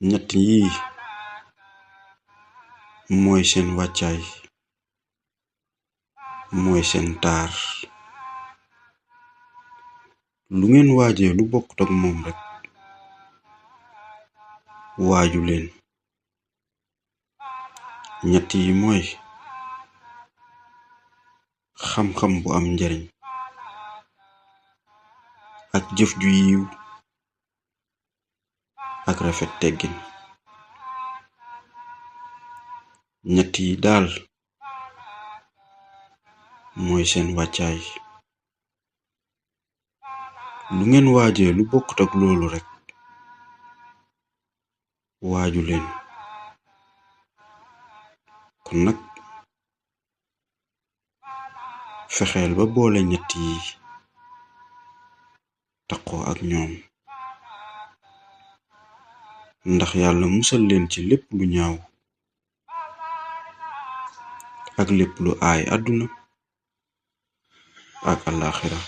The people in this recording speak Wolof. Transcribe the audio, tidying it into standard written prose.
ñett yi mooy seen wàccaay mooy seen taar lu ngeen waajee lu bokkut ak moom rek waaju leen ñett yi mooy xam-xam bu am njariñ ak jëf ju yiw ak rafet teggin ñett yi daal mooy seen wàccaay lu ngeen waajee lu bokkut ak loolu rek waaju leen kon nag fexeel ba boole ñett yi taqoo ak ñoom ndax yàlla musal leen ci lépp lu ñaaw ak lépp lu aay àdduna ak àllaaxira